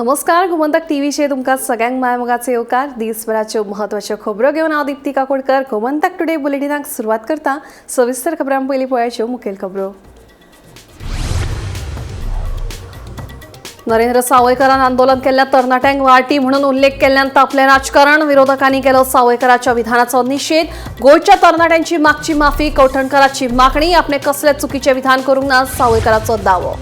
नमस्कार, गोमंतक टीव्हीचेर तुमकां सगळ्यांक मायमोगाचो येवकार. दिसभराच्यो म्हत्वाच्यो खबरो घेवन हांव दीप्ती काकोडकर गोमंतक टुडे बुलेटिनाक सुरवात करता. सविस्तर खबरां पयलीं पळयाच्यो मुखेल खबरो. नरेंद्र सावयकरान आंदोलन केल्ल्या तरणाट्यांक वाटी म्हणून उल्लेख केल्ल्यान तापलें राजकारण. विरोधकांनी केलो सावयकराच्या विधानाचो निशेध. गोंयच्या तरणाट्यांची मागची माफी, कवठणकराची मागणी. आपणे कसले चुकीचे विधान करूंक ना, सावयकराचो दावो.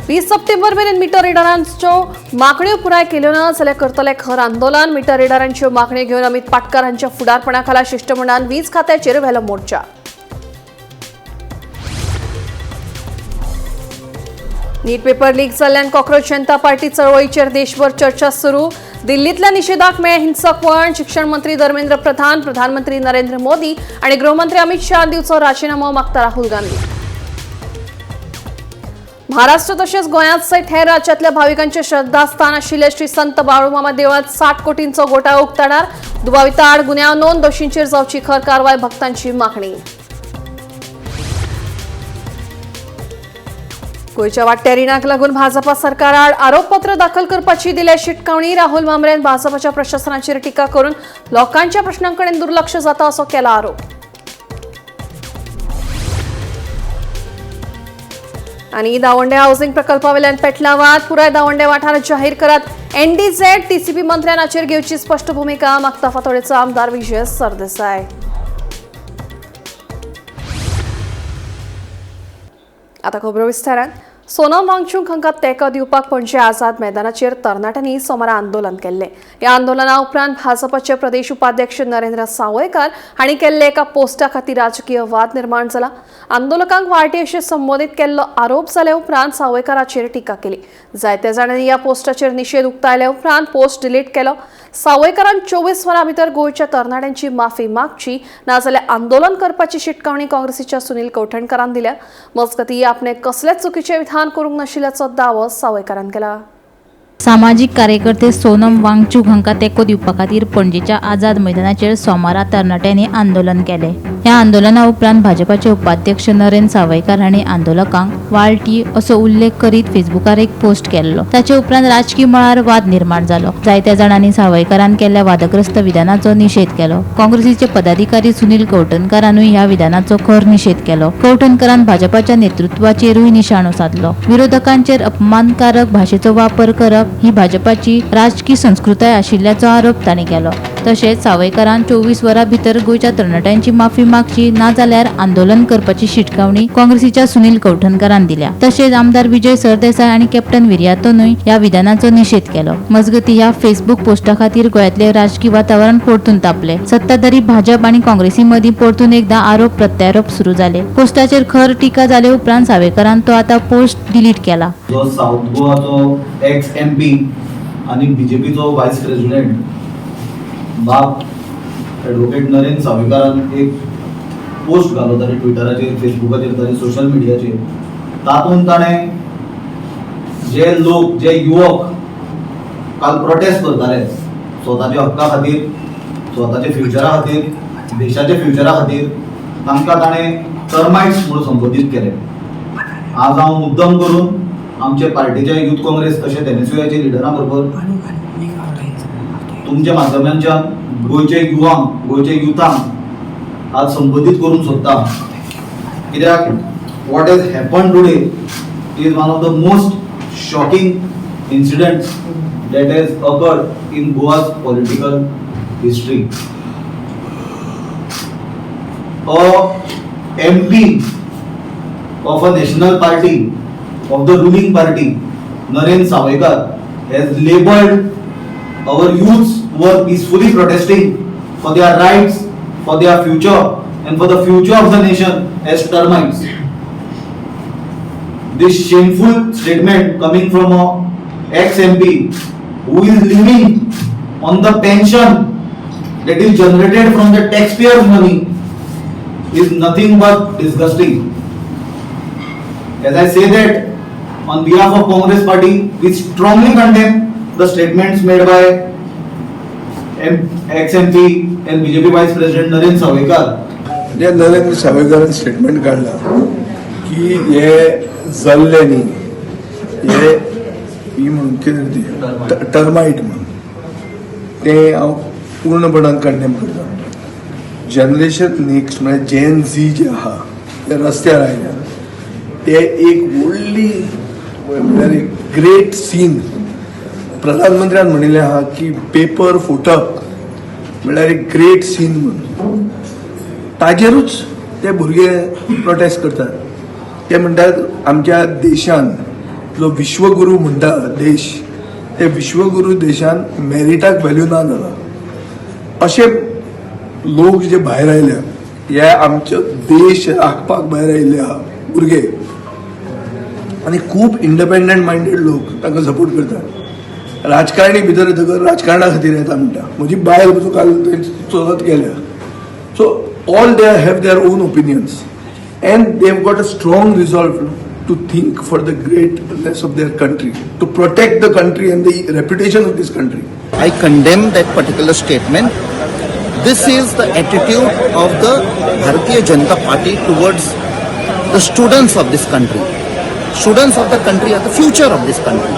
20 सप्टेंबर मेरेन मिटर रिडरांच्यो मागण्यो पुराय केल्यो ना जाल्यार करतले खर आंदोलन. मिटर रिडरांच्यो मागण्यो घेवन अमित पाटकार हांच्या फुडारपणाखाला शिश्टमंडळान वीज खात्याचेर व्हेलो मोर्चा. नीट पेपर लीक जाल्ल्यान कॉकरोच जनता पार्टी चळवळीचेर देशभर चर्चा सुरू. दिल्लीतल्या निशेधाक मेळ्ळें हिंसक वळण. शिक्षण मंत्री धर्मेंद्र प्रधान, प्रधानमंत्री नरेंद्र मोदी आनी गृहमंत्री अमित शहा दिवचो राजीनामो मागता राहुल गांधी. महाराष्ट्र तशेंच गोंयांत सयत हेर राज्यांतल्या भाविकांचे श्रद्धास्थान आशिल्ले श्री संत बाळूमामा देवळांत 60 कोटींचो घोटाळो उक्ताडार. दुबाविता आड गुन्यांव नोंद, दोशींचेर जावची खर कारवाय, भक्तांची मागणी. गोंयच्या वाडट्या रिणाक लागून भाजपा सरकाराआड आरोपपत्र दाखल करपाची दिल्या शिटकावणी. राहुल मामरेन भाजपाच्या प्रशासनाचेर टिका करून लोकांच्या प्रश्नांकडेन दुर्लक्ष जाता असो केला आरोप. आनी दावंडे हाऊसिंग प्रकल्पावेल्यान पेटला वाद. पुराय दावंडे वाठार जाहीर करात एनडीझेड. टीसीपी मंत्र्यान हाचेर घेवची स्पश्ट भुमिका, मागता फातोडेचो आमदार विजय सरदेसाय. आता खबरो विस्तारान. सोनम वांगचूक हांकां तेंको दिवपाक पणजे आझाद मैदानाचेर तरणाट्यांनी सोमारा आंदोलन केल्लें. ह्या आंदोलना उपरांत भाजपाचे प्रदेश उपाध्यक्ष नरेंद्र सावयकार हांणी केल्ले एका पोस्टा खातीर राजकीय वाद निर्माण जाला. आंदोलकांक वाळटी अशें संबोधीत केल्लो आरोप जाल्या उपरांत सावयकाराचेर टिका केली. जायत्या जाणांनी ह्या पोस्टाचेर निशेध उक्तायल्या उपरांत पोस्ट डिलीट केलो. सावयकारान 24 वरां भितर गोंयच्या तरणाट्यांची माफी मागची, नाजाल्यार आंदोलन करपाची शिटकावणी काँग्रेसीच्या सुनील कवठणकरान दिल्या. मजगतीं आपणे कसलेच चुकीचें विधान करूंक नाशिल्ल्याचो दावो सावयकारान केला. सामाजीक कार्यकर्ते सोनम वांगचूक हांकां तेंको दिवपा खातीर पणजेच्या आझाद मैदानाचेर सोमारा तरणाट्यांनी आंदोलन केलें. ह्या आंदोलना उपरांत भाजपाचे उपाध्यक्ष नरेंद्र सावयकार हांणी आंदोलकांक वाळटी असो उल्लेख करीत फेसबुकार एक पोस्ट केल्लो. ताचे उपरांत राजकी मळार वाद निर्माण जालो. जायत्या जाणांनी सावयकारान केल्ल्या वादग्रस्त विधानाचो निशेध केलो. काँग्रेसीचे पदाधिकारी सुनील कवठणकारानूय ह्या विधानाचो खर निशेध केलो. कवठणकारान भाजपाच्या नेतृत्वाचेरूय निशाणो साधलो. विरोधकांचेर अपमानकारक भाशेचो वापर करप ही भाजपाची राजकी संस्कृताय आशिल्ल्याचो आरोप तांणी केलो. तशेंच सावयकारान 24 वरां भितर गोंयच्या तरणाट्यांची माफी मागची, नाजाल्यार आंदोलन करपाची शिटकावणी काँग्रेसीच्या सुनील कवठणकारान दिल्या. तशेंच आमदार विजय सरदेसाय आनी कॅप्टन विरियातोनूय ह्या विधानाचो निशेध केलो. मजगतीं ह्या फेसबूक पोस्टा खातीर गोंयांतले राजकी वातावरण परतून तापले. सत्ताधारी भाजप आनी काँग्रेसी मदीं परतून एकदा आरोप प्रत्यारोप सुरू जाले. पोस्टाचेर खर टिका जाले उपरांत सावयकारान तो आतां पोस्ट डिलीट केला. जो साऊथ गोवाचो एक्स एम पी आनी बीजेपीचो वायस प्रेसिडेंट बाब एडवोकेट नरेंद्र सावयकारान एक पोस्ट घालो ताणें ट्विटराचेर, फेसबुकाचेर, ताणें सोशल मिडियाचेर. तातूंत ताणें जे लोक, जे युवक काल प्रोटेस्ट करताले स्वताच्या हक्का खातीर, स्वताच्या फ्युचरा खातीर, देशाच्या फ्युचरा खातीर, तांकां ताणें टर्मायट्स म्हणून संबोधीत केले. आज हांव मुद्दम करून आमचे पार्टीच्या युथ काँग्रेस तशेंच एनएसयूआयच्या लिडरां बरोबर तुमच्या माध्यमांच्यान गोंयच्या युवांक, गोंयच्या युथांक आज संबोधीत करूंक सोदता. कित्याक what has happen today is one of the most shocking incidents that has occurred in Goa's political history. A MP of a national party, of the ruling party, Narendra Sawaikar, has labeled our youths who are peacefully protesting for their rights, for their future, and for the future of the nation as termites. This shameful statement coming from a ex-MP who is living on the pension that is generated from the taxpayers' money is nothing but disgusting. As I say that, on behalf of Congress party, we strongly condemn the statements made by ex-MP and BJP Vice President Narendra Sawaikar. J Narendra सावयकारान statement काडला की हे जल्ले न्ही, हे ही म्हणून कितें ती टर्मायट म्हणून तें हांव पूर्णपणान कंडेम करता. जनरेशन नेक्स्ट म्हळ्यार जेन झी जे आहा ते रस्त्यार आयल्या, ते एक व्हडली म्हळ्यार एक ग्रेट सीन. प्रधानमंत्र्यान म्हणिल्लें आहा की पेपर फुटप म्हळ्यार एक ग्रेट सीन म्हणून. ताजेरूच ते भुरगे प्रोटेस्ट करतात. ते म्हणटात आमच्या देशान जो विश्वगुरू म्हणटा देश, ते विश्वगुरू देशान मेरिटाक व्हॅल्यू ना जाला. अशे लोक जे भायर आयल्या, हे आमचो देश राखपाक भायर आयिल्ले आहा भुरगे आनी खूब इंडिपेंडंट मायंडेड लोक तांकां सपोर्ट करतात. राजकारणी भितर येतकर राजकारणा खातीर येता म्हणटा. म्हजी बायल पसून काल थंय चलत गेल्या. So all they have their own opinions and they have got a strong resolve to think for the greatness of their country, to protect the country and the reputation of this country. I condemn that particular statement. This is the attitude of the Bharatiya Janata Party towards the students of this country. Students of the country are the future of this country.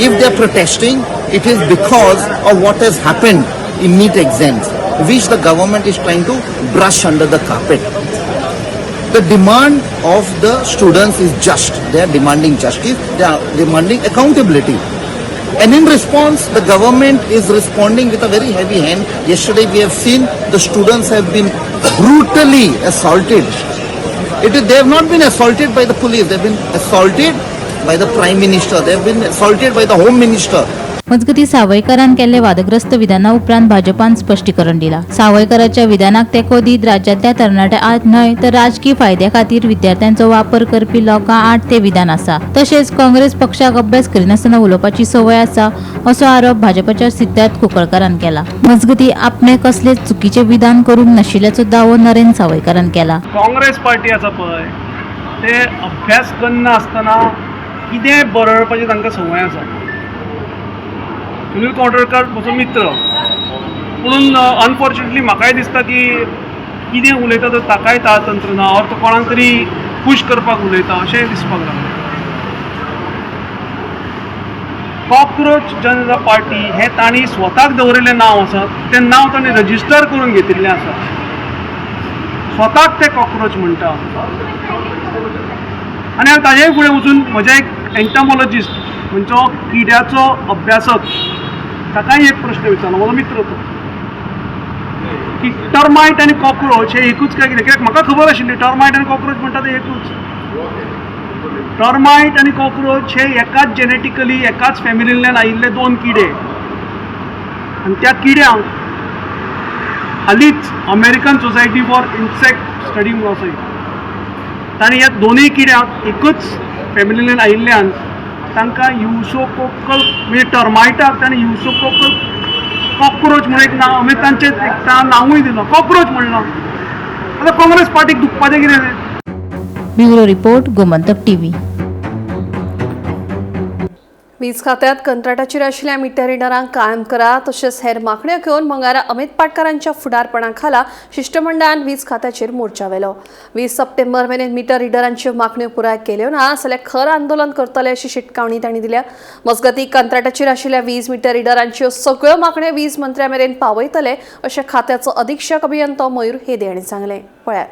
If they are protesting, it is because of what has happened in NEET exams, which the government is trying to brush under the carpet. The demand of the students is just. They are demanding justice, they are demanding accountability. And in response, the government is responding with a very heavy hand. Yesterday, we have seen the students have been brutally assaulted. They have not been assaulted by the police, they have been assaulted by the Prime Minister, they have been assaulted by the Home Minister. मजगतीं, सावयकारान केल्ले वादग्रस्त विधाना उपरांत भाजपान स्पश्टीकरण दिला. सावयकाराच्या विधानाक तेंको दीत राज्यांतल्या तरणाट्या आड न्हय तर राजकी फायद्या खातीर विद्यार्थ्यांचो वापर करपी लोकां आड ते विधान आसा. तशेंच काँग्रेस पक्षाक अभ्यास करिनासतना उलोवपाची संवय आसा असो आरोप भाजपाच्या सिद्धार्थ कुंकळकारान केला. मजगतीं, आपणे कसलेच चुकीचे विधान करूंक नाशिल्ल्याचो दावो नरेंद्र सावयकारान केला. काँग्रेस पार्टी आसा पळय, ते अभ्यास करना आसतना कितें बरवपाची तांकां संवय आसा. सुनील कोटरकार म्हजो मित्र, पुणून अनफॉर्च्युनेटली म्हाकाय दिसता की कितें उलयता तो ताकाय ताळतंत्र ना ऑर तो कोणाक तरी खूश करपाक उलयता अशेंय दिसपाक लागलें. कॉक्रोच जनता पार्टी हें तांणी स्वताक दवरिल्लें नांव आसा. तें नांव तांणी रजिस्टर करून घेतिल्लें आसा. स्वताक ते कॉक्रोच म्हणटा आनी हांव ताजेय फुडें वचून म्हज्या एक एंटमॉलॉजिस्ट म्हणचो किड्याचो अभ्यासक ताकाय एक प्रश्न विचारलो, म्हजो मित्र तो, की टर्मायट आनी कॉक्रोच हे एकूच काय कितें? कित्याक म्हाका खबर आशिल्ली टर्मायट आनी कॉक्रोच म्हणटा ते एकूच. टर्मायट आनी कॉक्रोच हे एकाच जेनेटिकली एकाच फॅमिलींतल्यान आयिल्ले दोन किडे आनी त्या किड्यांक हालींच American Society for Insect Study म्हणून आसा, तांणी ह्या दोनूय किड्यांक एकूच फॅमिलींतल्यान आयिल्ल्यान तांकां युसोकोकल म्हणजे टर्मायटाक ताणें युसोकोकल कॉक्रोच म्हणून एक नांव, म्हणजे तांचें एक नांवूय दिलां, कॉक्रोच म्हणलां. आतां काँग्रेस पार्टीक दुखपाचें कितें तें? Bureau report, Gomantak TV. वीज खात्यात कंत्राटाचेर आशिल्ल्या मिटर रिडरांक कायम करा तशेंच हेर मागण्यो घेवन मंगळारा अमित पाटकारांच्या फुडारपणा खाला शिश्टमंडळान वीज खात्याचेर मोर्चा व्हेलो. 20 सप्टेंबर मेरेन मिटर रिडरांच्यो मागण्यो पुराय केल्यो ना जाल्यार खर आंदोलन करतले अशी शिटकावणी तांणी दिल्या. मजगतीं, कंत्राटाचेर आशिल्ल्या वीज मिटर रिडरांच्यो सगळ्यो मागण्यो वीज मंत्र्या मेरेन पावयतले अशें खात्याचो अधीक्षक अभियंतो मयूर हेदे हांणी सांगलें. पळयात.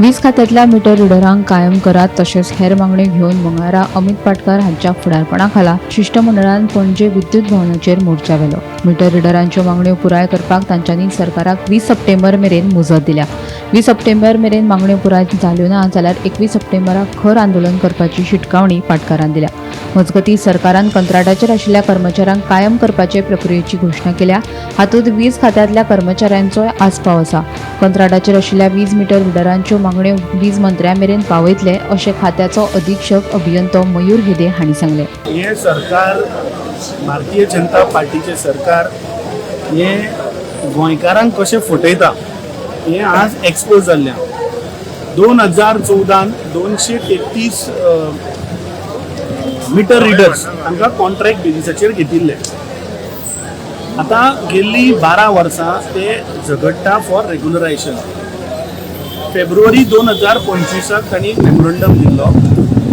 वीज खात्यांतल्या मिटर रिडरांक कायम करात तशेंच हेर मागण्यो घेवन मंगळारा अमित पाटकार हांच्या फुडारपणा खाला शिश्टमंडळान पणजे विद्युत भवनाचेर मोर्चा व्हेलो. मिटर रिडरांच्यो मागण्यो पुराय करपाक तांच्यांनी सरकाराक 20 सप्टेंबर मेरेन मुजत दिल्या. 20 सप्टेंबर मेरेन मागण्यो पुराय जाल्यो ना जाल्यार 21 सप्टेंबराक खर आंदोलन करपाची शिटकावणी पाटकारान दिल्या. मजगतीं, सरकारान कंत्राटाचेर आशिल्ल्या कर्मचाऱ्यांक कायम करपाचे प्रक्रियेची घोशणा केल्या. हातूंत वीज खात्यांतल्या कर्मचाऱ्यांचोय आस्पाव आसा. कंत्राटाचेर आशिल्ल्या वीज मिटर रिडरांच्यो मागण्यो वीज मंत्र्या मेरेन पावयतले अशें खात्याचो अधीक्षक अभियंतो मयूर हेदे हांणी सांगलें. हे सरकार, भारतीय जनता पार्टीचें सरकार हे गोंयकारांक कशें फटयता हें आज एक्सपोज जाल्लें. 2014न 233 मिटर रिडर्स तांकां कॉन्ट्रॅक्ट बेजिसाचेर घेतिल्ले. आतां गेल्ली 12 वर्सां ते झगडटा फॉर रेगुलरायझेशन. फेब्रुवारी 2025 तांणी मेमोरंडम दिल्लो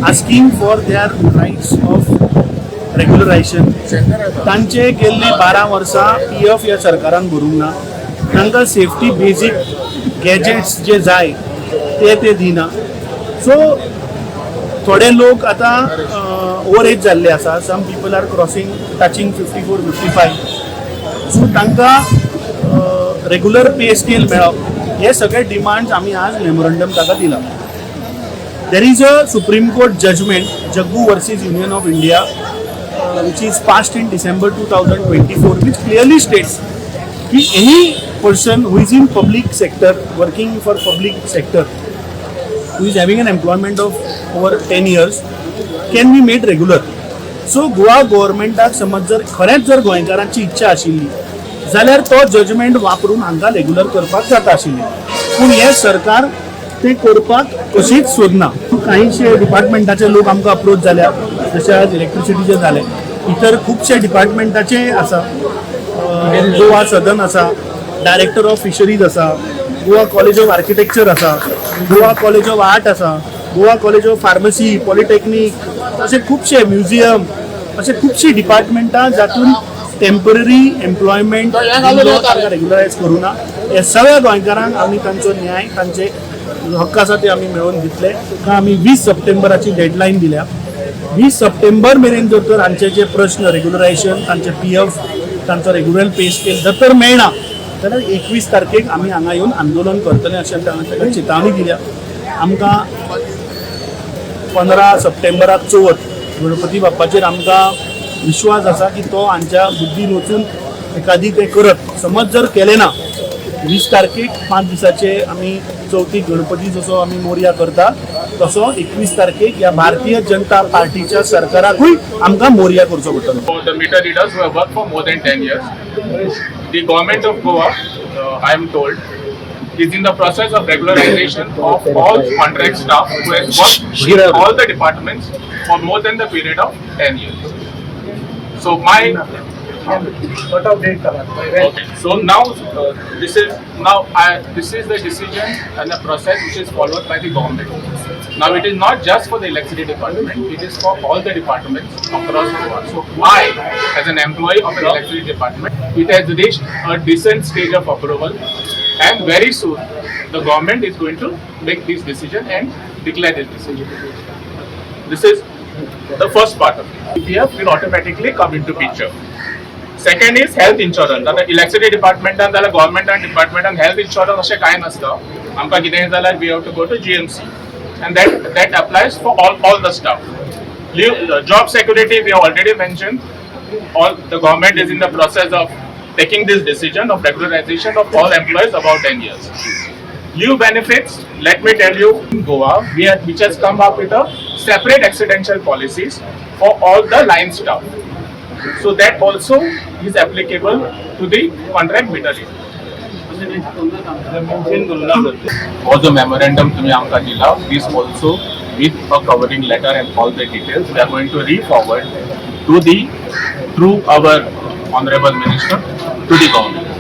asking for their rights of regularisation. तांचे गेल्ली 12 वर्सां पी एफ ह्या सरकारान भरूंक ना. तांकां सेफ्टी बेजीक गॅजेट्स जे जाय ते ते दिना. सो थोडे लोक आतां ओवर एज जाल्ले आसा. Some people are crossing touching 54 55. So तांकां रेगुलर पे स्केल मेळप हे सगळे डिमांड्स आमी आज मेमोरंडम ताका दिला. There is a Supreme Court judgment, Jaggu versus Union of India, which is passed in December 2024, which clearly states की any person who is in public sector, working for public sector, who is having an employment of over 10 years, can be made regular. So Goa गव्हर्मेंटाक समज जर खरेंच जर गोंयकारांची इच्छा आशिल्ली जाल्यार तो जजमेंट वापरून हांकां रेगुलर करपाक जाता आशिल्लें, पूण हें सरकार तें करपाक कशीच सोदना. कांयशे डिपार्टमेंटाचे लोक आमकां अप्रोच जाल्या, जशे आज इलेक्ट्रिसिटीचे जाले, इतर खुबशे डिपार्टमेंटाचे आसा. गोवा सदन आसा, डायरेक्टर ऑफ फिशरीज आसा, गोवा कॉलेज ऑफ आर्किटेक्चर आसा, गोवा कॉलेज ऑफ आर्ट आसा, Goa college of pharmacy, polytechnic, असे खुबशे म्युझियम, असे खुबशीं डिपार्टमेंटां जातून टेम्पररी एम्प्लॉयमेंट रेग्युलरायज करूं ना. हे सगळ्या गोंयकारांक आमी तांचो न्याय, तांचे हक्क आसा ते आमी मेळोवन दितले. आमी 20 सप्टेंबराची डेडलायन दिल्या. 20 सप्टेंबर मेरेन जर तर हांचे जे प्रश्न रेग्युलरायझेशन, तांचे पी एफ, तांचो रेग्युलर पे स्केल जर तर मेळना जाल्यार 21 तारखेक आमी हांगा येवन आंदोलन करतले अशें तांकां चितावणी दिल्या. आमकां 15 सप्टेंबराक चवथ, गणपती बाप्पाचेर आमकां विश्वास आसा की तो हांच्या बुद्दीन वचून एकादी तें करत. समज जर केलें ना, 20 तारखेक 5 दिसाचे आमी चवथीक गणपती जसो आमी मोरया करता तसो 21 तारखेक ह्या भारतीय जनता पार्टीच्या सरकाराकूय आमकां मोरया करचो पडटलो. For the meter readers who have worked for more than 10 years, the government of Goa, I am told, is in the process of regularization of all contract staff who has worked in all the departments for more than the period of 10 years. So my okay. So now this is this is the decision and the process which is followed by the government. Now it is not just for the electricity department; it is for all the departments across Goa. So I, as an employee of the electricity department, it has reached a decent stage of approval, and very soon the government is going to make this decision and declare this decision. This is the first part of it. PF will automatically come into picture. Second is health insurance. आतां electricity डिपार्टमेंटान जाल्यार गव्हर्मेंटान डिपार्टमेंटान health insurance अशें कांय नासता. आमकां कितेंय जाल्यार we have to go to GMC and that applies for all the staff. Job security we have already mention. All the government is in the process of taking this decision of regularization of all employees about 10 years. Leave benefits, let me tell you, in Goa, we have, which has come up with a separate accidental policies for all the line staff. So that also is applicable to the contract meter reader. All the memorandum तुम्ही आमकां दिला, this also with a covering letter and all the details, we are going to re-forward to the through our honorable minister to the government.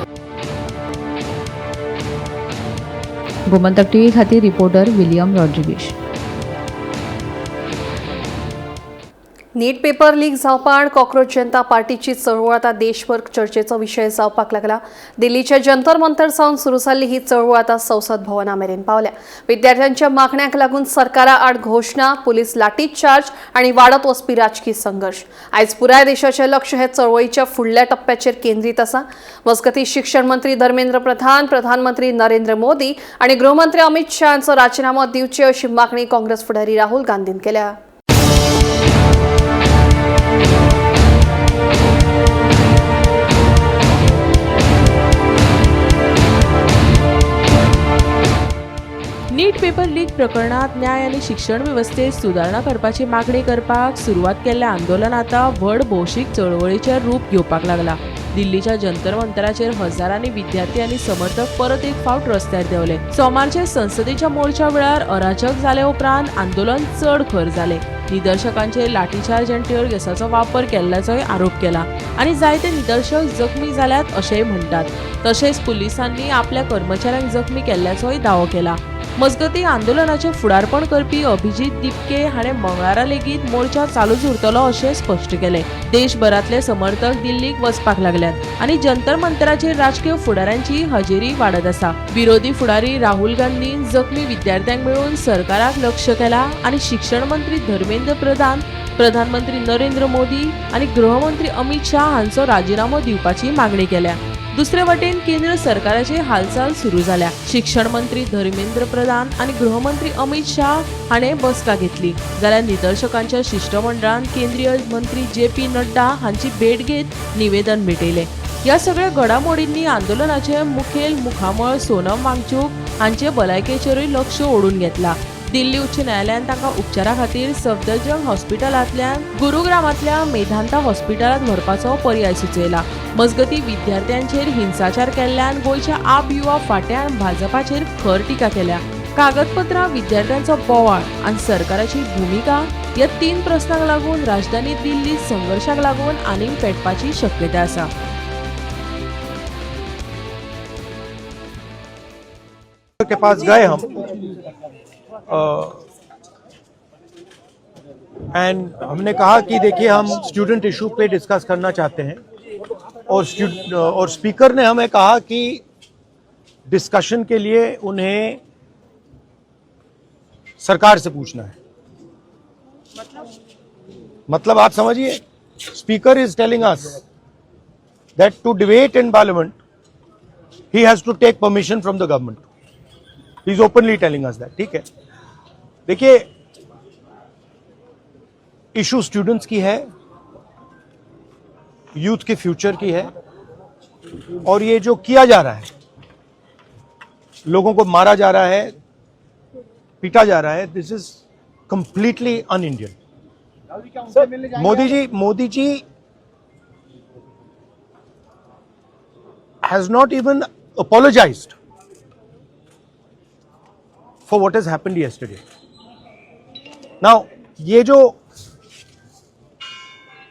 Gomantak TV खातीर reporter William Rodrigues. NEET paper leak जावपा आड cockroach जनता पार्टीची चळवळ आतां देशभर चर्चेचो विशय जावपाक लागला. दिल्लीच्या जंतर मंतर सावन सुरू जाल्ली ही चळवळ आतां संसद भवना मेरेन पावल्या. विद्यार्थ्यांच्या मागण्यांक लागून सरकारा आड घोशणा, पुलीस लाठीचार्ज आनी वाडत वचपी राजकी संघर्श. आयज पुराय देशाचें लक्ष हे चळवळीच्या फुडल्या टप्प्याचेर केंद्रीत आसा. मजगतीं शिक्षण मंत्री धर्मेंद्र प्रधान, प्रधानमंत्री नरेंद्र मोदी आनी गृहमंत्री अमित शाह हांचो राजिनामो दिवचे अशी मागणी काँग्रेस फुडारी राहुल गांधीन केल्या. नीट पेपर लीक प्रकरणात न्याय आनी शिक्षण वेवस्थेत सुदारणा करपाची मागणी करपाक सुरवात केल्लें आंदोलन आतां व्हड भौशीक चळवळीचें रूप घेवपाक लागला. दिल्लीच्या जंतर मंतराचेर हजारांनी विद्यार्थी आनी समर्थक परत एक फावट रस्त्यार देंवले. सोमारचे संसदेच्या मोर्चा वेळार अराजक जाले उपरांत आंदोलन चड खर जालें. निदर्शकांचेर लाठीचार्ज आनी टियर गॅसाचो वापर केल्ल्याचोय आरोप केला आनी जायते निदर्शक जखमी जाल्यात अशेंय म्हणटात. तशेंच पुलिसांनी आपल्या कर्मचाऱ्यांक जखमी केल्ल्याचोय दावो केला. मजगतीं आंदोलनाचें फुडारपण करपी अभिजीत दिपके हाणें मंगळारा लेगीत मोर्चा चालूच उरतलो अशें स्पश्ट केलें. देशभरांतले समर्थक दिल्लीक वचपाक लागल्यात आनी जंतर मंतराचेर राजकीय फुडाऱ्यांची हजेरी वाडत आसा. विरोधी फुडारी राहुल गांधीन जखमी विद्यार्थ्यांक मेळून सरकाराक लक्ष केला आनी शिक्षण मंत्री धर्मेंद्र प्रधान, प्रधानमंत्री नरेंद्र मोदी आनी गृहमंत्री अमित शाह हांचो राजिनामो दिवपाची मागणी केल्या. दुसरे वटेन केंद्र सरकाराची हालचाल सुरू जाल्या. शिक्षण मंत्री धर्मेंद्र प्रधान आनी गृहमंत्री अमित शाह हाणें बसका घेतली, जाल्यार निदर्शकांच्या शिश्टमंडळान केंद्रीय मंत्री जे पी नड्डा हांची भेट घेत निवेदन भेटयलें. ह्या सगळ्या घडामोडींनी आंदोलनाचे मुखेल मुखामळ सोनम वांगचूक हांचे भलायकेचेरूय लक्ष ओडून घेतला. दिल्ली उच्च न्यायालयान तांकां उपचारा खातीर सफदरजंग हॉस्पिटलांतल्यान गुरुग्रामांतल्या मेधांता हॉस्पिटलांत व्हरपाचो पर्याय सुचयला. मजगतीं विद्यार्थ्यांचेर हिंसाचार केल्ल्यान गोंयच्या आप युवा फांट्यान भाजपाचेर खर टिका केल्या. कागदपत्रां, विद्यार्थ्यांचो बोवाळ आनी सरकाराची भुमिका ह्या तीन प्रस्नांक लागून राजधानी दिल्ली संघर्शाक लागून आनीक पेटपाची शक्यता आसा. के पास गए हम एंड हमने कहा कि देखिए हम स्टूडेंट इशू पे डिस्कस करना चाहते हैं और स्पीकर ने हमें कहा कि डिस्कशन के लिए उन्हें सरकार से पूछना है. मतलब आप समझिए, speaker is telling us that to debate in parliament he has to take permission from the government. He is openly telling us that. ठीक है, देखिए इशू स्टूडेंट्स की है, यूथ के फ्यूचर की है, और ये जो किया जा रहा है, लोगों को मारा जा रहा है, पीटा जा रहा है, this is completely un Indian. Modi ji has not even apologized for what has happened yesterday. Now, ये जो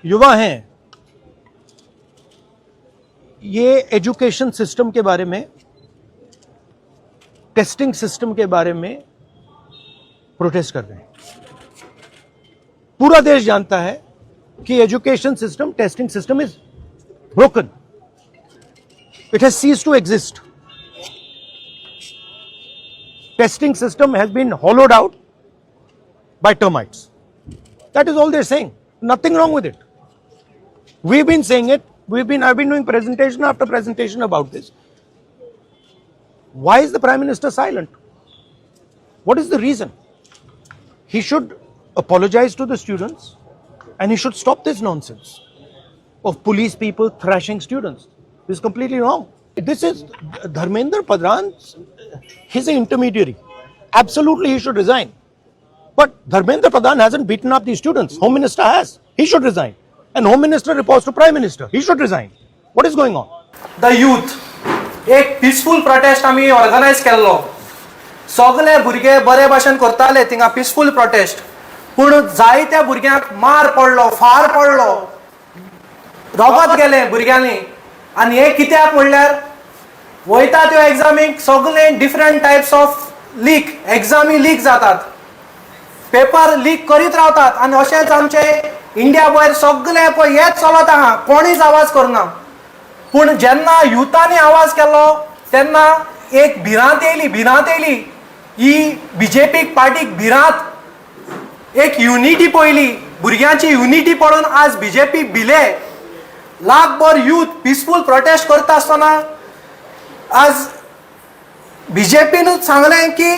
युवा हैं, ये एजुकेशन सिस्टम के बारे में, टेस्टिंग सिस्टम के बारे में प्रोटेस्ट कर रहे हैं. पूरा देश जानता है कि education system, testing system is broken. It has ceased to exist. Testing system has been hollowed out by termites. That is all they're saying. Nothing wrong with it. We've been saying it. I've been doing presentation after presentation about this. Why is the Prime Minister silent? What is the reason? He should apologize to the students and he should stop this nonsense of police people thrashing students. This is completely wrong. This is Dharmendra Pradhan, he's an intermediary. Absolutely, he should resign. But Dharmendra Pradhan hasn't beaten up these students. Home Minister has. He should resign. And Home Minister reports to Prime Minister. He should resign. What is going on? The youth, एक peaceful protest आमी organise केल्लो. सगळे भुरगे बरे भाशेन करताले थिंगा peaceful protest, पूण जायत्या भुरग्यांक मार पडलो, फार पडलो, रगत गेलें भुरग्यांनी. आनी हें कित्याक म्हणल्यार वयता त्यो एग्जामीक सगळे different types of leak, examinee leak जातात, पेपर लीक करीत रावतात. आनी अशेंच आमचे इंडिया भायर सगळे पळय हेच चलत आहा, कोणीच आवाज करना. पूण जेन्ना युथांनी आवाज केलो तेन्ना एक भिरांत येयली, भिरांत येयली ही बीजेपी पार्टीक भिरांत, एक युनिटी पळयली, भुरग्यांची युनिटी पळोवन आज बीजेपी भिले. लाखभर यूथ पिसफूल प्रोटेस्ट करता आसतना आज बीजेपीनूच सांगलें की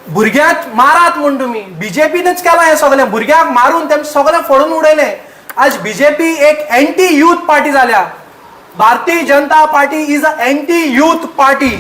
भुरग्यांक मारात म्हूण. तुमी बीजेपीनूच केलां हें सगळें, भुरग्यांक मारून तेम सगळें फोडून उडयलें. आज बीजेपी एक एंटी यूथ पार्टी जाल्या. Bharatiya Janata Party is a anti youth party.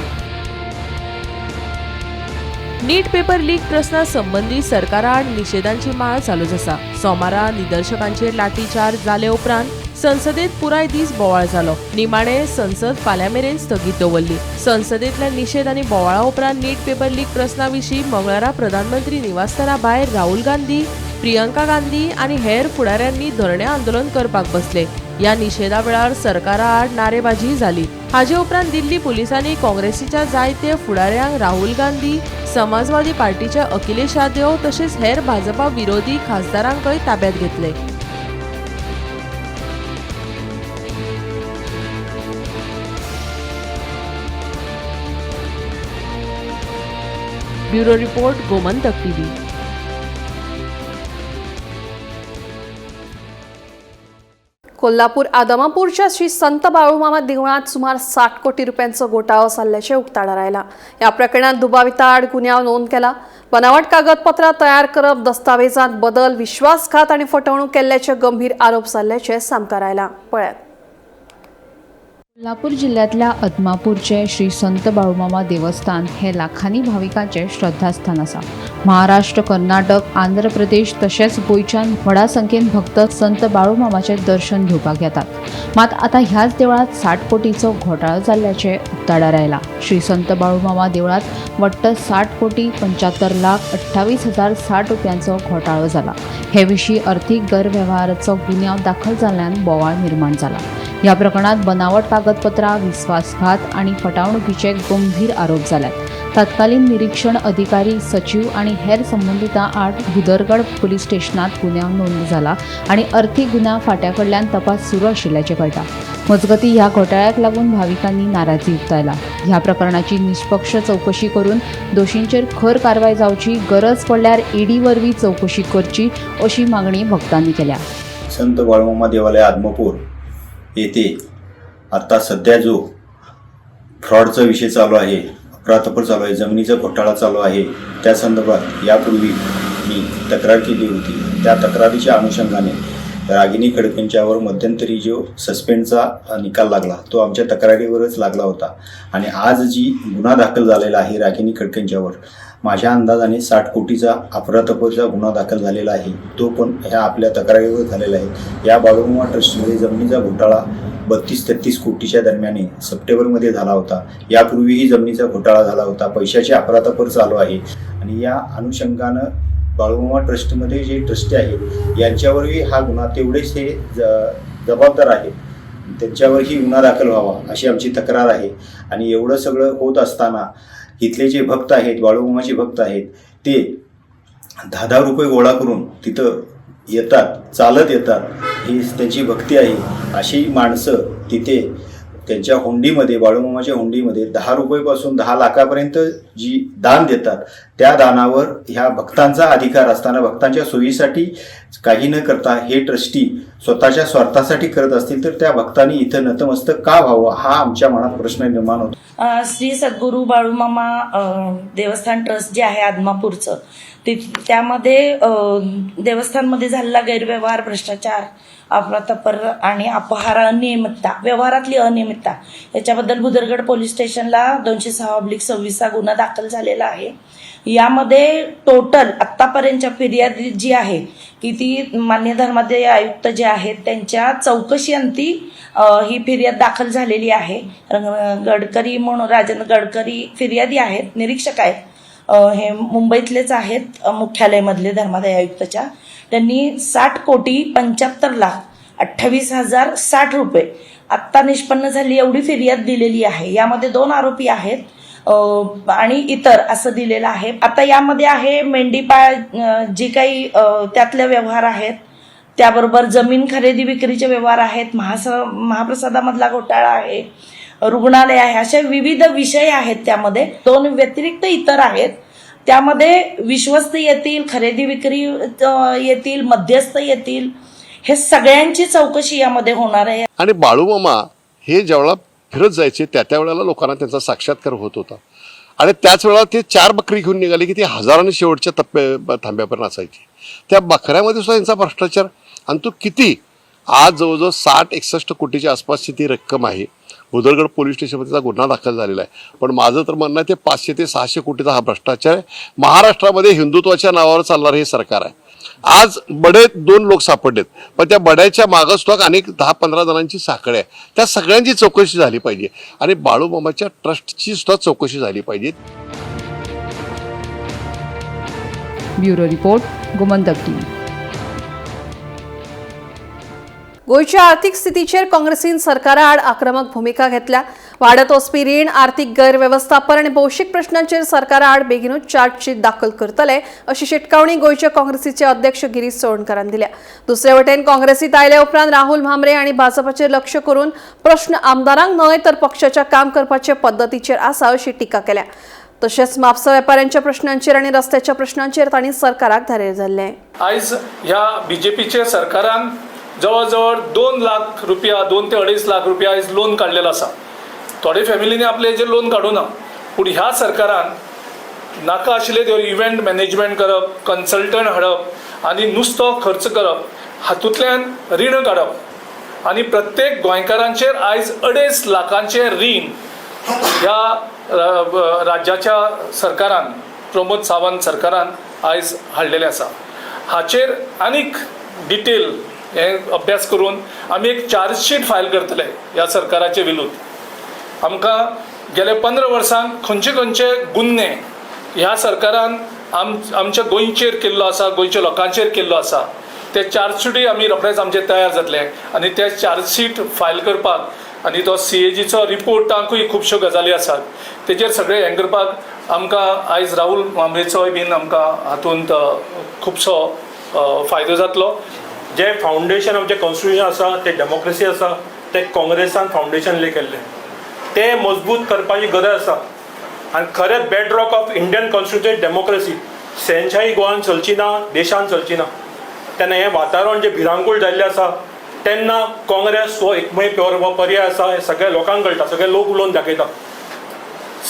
NEET paper leak प्रस्ना संबंदी सरकाराआड निशेधांची माळ चालूच आसा. सोमारा निदर्शकांचेर लाठीचार्ज जाले उपरांत संसदेत पुराय दीस बोवाळ जालो. निमाणे संसद फाल्यां मेरेन स्थगीत दवरली. संसदेंतल्या निशेध आनी बोवाळा उपरांत नीट पेपर लीक प्रस्ना विशीं मंगळारा प्रधानमंत्री निवासस्थाना भायर राहुल गांधी, प्रियंका गांधी आनी हेर फुडाऱ्यांनी धरणे आंदोलन करपाक बसले. ह्या निशेधा वेळार सरकारा आड नारेबाजी जाली. हाजे उपरांत दिल्ली पुलिसांनी काँग्रेसीच्या जायते फुडाऱ्यांक राहुल गांधी, समाजवादी पार्टीचे अखिलेश यादव तशेंच हेर भाजपा विरोधी खासदारांकय ताब्यात घेतले. Bureau report, Gomantak TV. Kolhapur आदमापूरच्या Shri संत बाळूमामा देवळात सुमार 60 कोटी रुपयांचो घोटाळो जाल्ल्याचें उक्ताडार आयला. ह्या प्रकरणात दुबाविता आड गुन्यांव नोंद केला. बनावट कागदपत्रां तयार करप, दस्तावेजांत बदल, विश्वासघात आनी फटवणूक केल्ल्याचे गंभीर आरोप जाल्ल्याचे सामकार आयला. पळयात. कोल्हापूर जिल्ह्यांतल्या अदमापूरचे श्री संत बाळूमामा देवस्थान हे लाखांनी भाविकांचे श्रद्धास्थान आसा. महाराष्ट्र, कर्नाटक, आंध्र प्रदेश तशेंच गोंयच्यान व्हडा संख्येन भक्त संत बाळूमामाचें दर्शन घेवपाक येतात. मात आतां ह्याच देवळांत 60 कोटीचो घोटाळो जाल्ल्याचें उक्ताडार आयला. श्री संत बाळूमामा देवळांत वट्ट 60 कोटी 75 लाख 28 हजार 60 रुपयांचो घोटाळो जाला. हे विशीं अर्थीक गैरवेव्हाराचो गुन्यांव दाखल जाल्ल्यान बोवाळ निर्माण जाला. ह्या प्रकरणात बनावट कागदपत्रां, विश्वासघात आनी फटवणुकीचे गंभीर आरोप जाल्यात. तत्कालीन निरीक्षण अधिकारी, सचिव आनी हेर संबंदितां आड भुदरगड पुलीस स्टेशनात गुन्यांव नोंद जाला आनी अर्थीक गुन्यांव फांट्या कडल्यान तपास सुरू आशिल्ल्याचें कळटा. मजगतीं ह्या घोटाळ्याक लागून भाविकांनी नाराजी उक्तायला. ह्या प्रकरणाची निष्पक्ष चवकशी करून दोशींचेर खर कारवाय जावची, गरज पडल्यार ईडी वरवीं चवकशी करची अशी मागणी भक्तांनी केल्या. संत बाळूमामा देवालय आदमापूर येथे आता सध्या जो फ्रॉडचा विषय चालू आहे, अफरातफर चालू आहे, जमिनीचा घोटाळा चालू आहे, त्या संदर्भात यापूर्वी मी तक्रार केली होती. त्या तक्रारीच्या अनुषंगाने रागिनी खडकेंच्यावर मध्यंतरी जो सस्पेंडचा निकाल लागला तो आमच्या तक्रारीवरच लागला होता. आणि आज जी गुन्हा दाखल झालेला आहे रागिनी खडकेंच्यावर, माझ्या अंदाजाने 60 कोटीचा अफरातफरचा गुन्हा दाखल झालेला आहे, तो पण ह्या आपल्या तक्रारीवर झालेला आहे. या बाळूमामा ट्रस्टमध्ये जमिनीचा घोटाळा 32-33 कोटीच्या दरम्याने सप्टेंबरमध्ये झाला होता. यापूर्वीही जमिनीचा घोटाळा झाला होता, पैशाची अफरातफर चालू आहे. आणि या अनुषंगानं बाळूमामा ट्रस्टमध्ये जे ट्रस्टी आहेत यांच्यावरही हा गुन्हा तेवढेच हे जबाबदार आहेत, त्यांच्यावरही गुन्हा दाखल व्हावा अशी आमची तक्रार आहे. आणि एवढं सगळं होत असताना इथले जे भक्त आहेत, बाळूमामाचे भक्त आहेत, ते 10-10 रुपये गोळा करून तिथं येतात, चालत येतात, ही त्यांची भक्ती आहे. अशी माणसं तिथे त्यांच्या हुंडीमध्ये, बाळूमामाच्या हुंडीमध्ये 10 रुपयेपासून 10 लाखापर्यंत जी दान देतात, त्या दानावर ह्या भक्तांचा अधिकार असताना भक्तांच्या सोयीसाठी काही न करता हे ट्रस्टी स्वतःच्या स्वार्थासाठी करत असतील तर त्या भक्तांनी इथं नतमस्तक का व्हावं, हा आमच्या मनात प्रश्न निर्माण होतो. श्री सद्गुरू बाळूमामा देवस्थान ट्रस्ट जे आहे आदमापूरचं, त्यामध्ये देवस्थानमध्ये झालेला गैरव्यवहार, भ्रष्टाचार, अफरातफर आणि अपहार, अनियमितता, व्यवहारातली अनियमितता याच्याबद्दल भुदरगड पोलीस स्टेशनला 206/26 गुन्हा दाखल झालेला आहे. यामध्ये टोटल आत्तापर्यंतच्या फिर्यादी जी आहे की ती मान्य धर्मादाय आयुक्त जे आहेत त्यांच्या चौकशी अंती ही फिर्याद दाखल झालेली आहे. गडकरी म्हणून राजेंद्र गडकरी फिर्यादी आहेत, निरीक्षक आहेत, हे मुंबईतलेच आहेत, मुख्यालयमधले धर्मादाय आयुक्तच्या. त्यांनी 60 कोटी 75 लाख 28 हजार 60 रुपये आत्ता निष्पन्न झाली एवढी फिर्याद दिलेली आहे. यामध्ये 2 आरोपी आहेत आणि इतर असं दिलेलं आहे. आता यामध्ये आहे मेंढीपाळ जी काही त्यातले व्यवहार आहेत, त्याबरोबर जमीन खरेदी विक्रीचे व्यवहार आहेत, महाप्रसादामधला घोटाळा आहे, रुग्णालय आहे, असे विविध विषय आहेत. त्यामध्ये 2 व्यतिरिक्त इतर आहेत. त्यामध्ये विश्वस्त येतील, खरेदी विक्री येतील, मध्यस्थ येतील, हे सगळ्यांची चौकशी यामध्ये होणार आहे. आणि बाळूमामा हे ज्यावेळेला फिरत जायचे त्या त्यावेळेला लोकांना त्यांचा साक्षात्कार होत होता. आणि त्याच वेळेला ते 4 बकरी घेऊन निघाले की ते हजारांनी शेवटच्या टप्प्या थांब्यापर्यंत असायची. त्या बकऱ्यामध्ये सुद्धा यांचा भ्रष्टाचार, आणि तो किती आज जवळजवळ 60-61 कोटीच्या आसपासची ती रक्कम आहे. भुदरगड पोलीस स्टेशनमध्ये त्याचा गुन्हा दाखल झालेला आहे. पण माझं तर म्हणणं आहे ते 500 ते 600 कोटीचा हा भ्रष्टाचार आहे. महाराष्ट्रामध्ये हिंदुत्वाच्या नावावर चालणारं हे सरकार आहे. आज बडे 2 लोक सापडलेत, पण त्या बड्याच्या मागं सुद्धा अनेक 10-15 जणांची साखळी आहे. त्या सगळ्यांची चौकशी झाली पाहिजे आणि बाळूमामाच्या ट्रस्टची सुद्धा चौकशी झाली पाहिजे. Bureau report, Gomantak TV. गोंयच्या आर्थिक स्थितीचेर काँग्रेसीन सरकारा आड आक्रमक भूमिका घेतल्या. वाडत वचपी रीण, आर्थिक गैरवेवस्थापन आनी भौशीक प्रश्नांचेर सरकारा आड बेगीनूच चार्जशीट दाखल करतले अशी शिटकावणी गोंयच्या काँग्रेसीचे अध्यक्ष गिरीश चोडणकारान दिल्या. दुसरे वटेन काँग्रेसीत आयल्या उपरांत राहुल म्हांबरे आनी भाजपाचेर लक्ष करून प्रश्न आमदारांक न्हय तर पक्षाच्या काम करपाचे पद्दतीचेर आसा अशी टिका केल्या. तशेंच म्हापसा वेपाऱ्यांच्या प्रश्नांचेर आनी रस्त्याच्या प्रश्नांचेर तांणी सरकाराक धारेर धरले. आयज ह्या बीजेपीचे सरकारान जवळ जवळ 2 लाख रुपया, 2 ते अडीच लाख रुपया आयज लोन काडलेलो आसा. थोडे फॅमिलीनी आपले हेजेर लोन काडूं ना, पूण ह्या सरकारान नाका आशिल्ले त्यो इव्हेंट मॅनेजमेंट करप, कन्सल्टंट हाडप आनी नुस्तो खर्च करप, हातूंतल्यान रीण काडप आनी प्रत्येक गोंयकारांचेर आयज 2.5 लाखांचें रीण ह्या राज्याच्या सरकारान, प्रमोद सावंत सरकारान आयज हाडलेलें आसा. हाचेर आनीक डिटेल हे अभ्यास करून आमी एक चार्जशीट फायल करतले ह्या सरकाराचे विरुद्ध. आमकां गेले 15 वर्सांक खंयचे खंयचे गुन्हे ह्या सरकारान आमच्या गोंयचेर केल्लो आसा, गोंयच्या लोकांचेर केल्लो आसा, ते चार्जशीटूय आमी रोखडेच आमचे तयार जातले आनी ते चार्जशीट फायल करपाक आनी तो सीएजीचो रिपोर्टाकूय खुबश्यो गजाली आसात, तेजेर सगळें हें करपाक आमकां आयज राहुल म्हांबरेचोय बीन आमकां हातूंत खुबसो फायदो जातलो. जे फावंडेशन आमचें कॉन्स्टिट्युशन आसा, ते डेमोक्रेसी आसा, ते काँग्रेसान फावंडेशन ले केल्लें, तें मजबूत करपाची गरज आसा. आनी खरें bedrock of Indian constitution democracy. शहेनशाही गोवान चलची ना, देशान चलची ना. तेन्ना हें वातावरण जें भिरांकूळ जाल्लें आसा, तेन्ना काँग्रेस हो एकमेव प्योर हो पर्याय आसा हें सगळ्या लोकांक कळटा. सगळे लोक उलोवन दाखयता.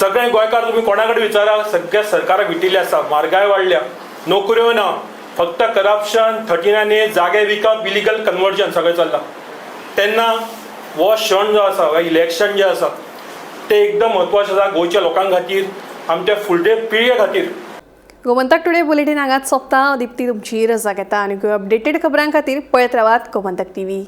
सगळे गोंयकार तुमी कोणा कडेन विचारा, सगळ्या सरकाराक विटिल्ले आसा. म्हारगाय वाडल्या, नोकऱ्यो ना, फक्त करप्शन, 39A, जागे विकप, इलिगल कन्वर्जन सगळें चल्लां. तेन्ना हो क्षण जो आसा, हो इलेक्शन जें आसा, तें एकदम म्हत्वाचें आसा गोंयच्या लोकां खातीर, आमच्या फुडले पिळगे खातीर. गोमंतक टुडे बुलेटीन हांगाच सोंपता. दिप्ती तुमची रजा घेता आनी अपडेटेड खबरां खातीर पळयत रावात गोमंतक टीव्ही.